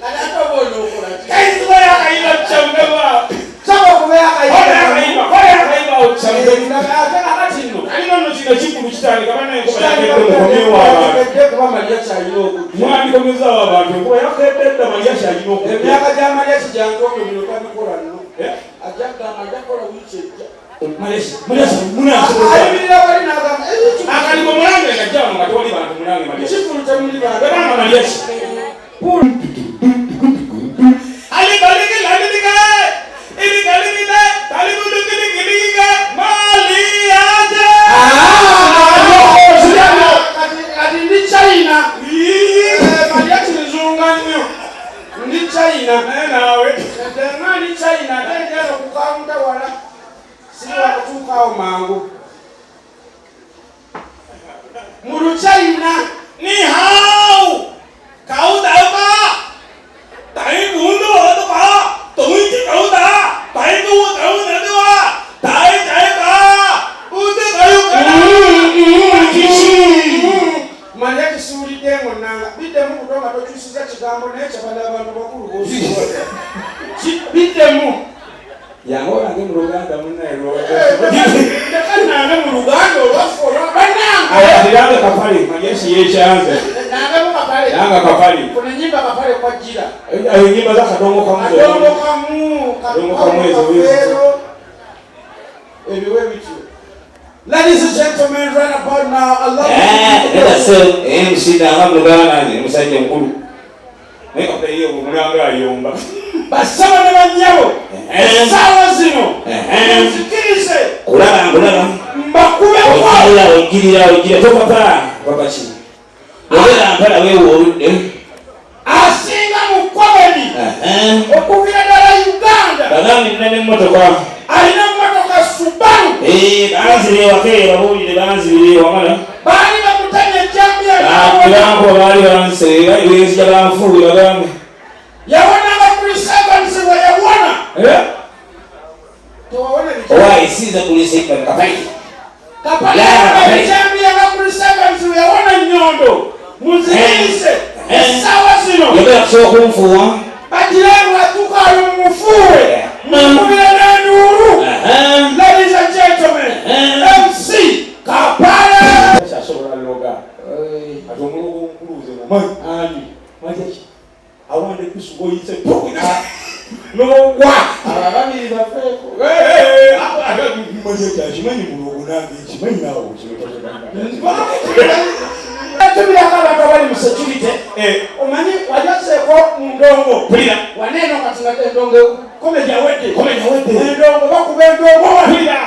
Kati ate oba onookola ki? Kayinza akayimba kyamugaba. Saba okubeera akayimba. Kola akayimba, kola akayimba awo kyamugaba. Ate kakati nno. Alina nno kino kikulu kitandika bannaye enkuba yakedde mukomyewo abantu. Kitandika kuba Maria kyalina okujja. Mwandikomezaawo abantu enkuba yakedde dda Maria kyalina okujja. Emyaka gya Maria kijangu bino tabikola nno. Eh? Ajja kugamba ajja kukola wiiki ejja. Maria munaasobola. Ayimirira wali n'agamba Akaligo mulange ng'ajja wano nga tewali bantu mulange Maria. Ekivvulu temuli bantu. Bwebanga Maria ki? Kati ndi China. Eh, Maria kinzunga nnyo. Ndi China. Naye naawe. Nga ndi China ate njala okukawunta wala. Siri wakutuukaawo mangu. Mu Luchina. 你好，狗大妈，大碗都我都把，懂一狗打，大个我狗打的话，大大把，我这还有个。 Maria kisuulidde ng'onnanga biddemu buto nga tokyusiza kigambo naye kyabadde abantu bakulu b'osobola. Biddemu. Yange olange mu Luganda munnaye Leka nange mu Luganda olwaffe olwa bannange. Yange kapale Maria yekyanze. Nangemu kapale. Yanga kapale. Kuno ennyimba kapale kwajjira. Ennyimba za kadongo kamu. Kadongo kamu. Kadongo kamu ezo. Kafeero. Ebiwe bityo. Ladies and gentlemen, right about now, I love you. MC nanga mu Luganda nze musajja mukulu. Naye kapale ye omulanga ayomba. Basaba ne bannyabo. Essaawa zino. Nzikirize. Kulaba nkulaba. Mbakubeko. Ojjirira ojjirira ojjirira topapa. Papa ki? Obeera mpala weewa oludde. Asinga mu comedy. Okuviira ddala Uganda. Bagambe nina n'emmotoka. Alina emmotoka Subaru. Banzibye ewaka eyo babuulire banzibye wamala. Baali bamutemye ejjambiya. Bankuba baali banseera benzija banfuuwe bagambe. Yawonanga Chris Evans bwe yawona. Tewawona biki? Owaaye sinza kulisa kapale. Kapale yawona ejjambiya nga Chris Evans bwe yawona ennyondo. Munzikirize essaawa zino. Yogera kusobola kunfuuwa. Bagireeru atuuka ayo mumufuuwe. Mukubire n'enduulu. Ladies and gentlemen, MC Kapale. Kyasobola loga. Ati omulogo omukulu nze mumanyi. Ani? Maria ki? Awande kusuba oyise n'ogwa. Abo ababiri bafeeko. Maria ki akimanyi mulogo nange nkimanyi naawe okimanyi. Tumirako abantu abali mu security. Omanyi wali ozeeko mu ndongo. Mpulira. Wano eno kati nga endongo comedy awedde. Comedy awedde. Endongo bakuba endongo. Mpulira.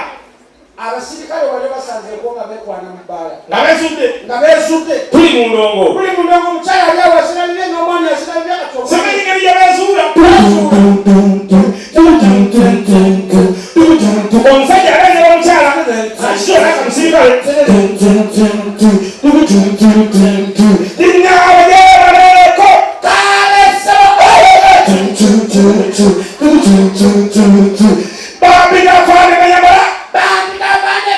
Abasirikale wali basanzeeko nga beekwana mu bbaala. Nga beesudde. Nga beesudde. Tuli mu ndongo. Tuli mu ndongo omukyala ali awo azina bibye n'omwami azina bibye kati omwami. Simanyi ngeri gye beezuula. Omusajja abeera omukyala akitoola akamusirikale. Dinaabagereko. Bambi gafaane ganyamala. Bambi gafaane.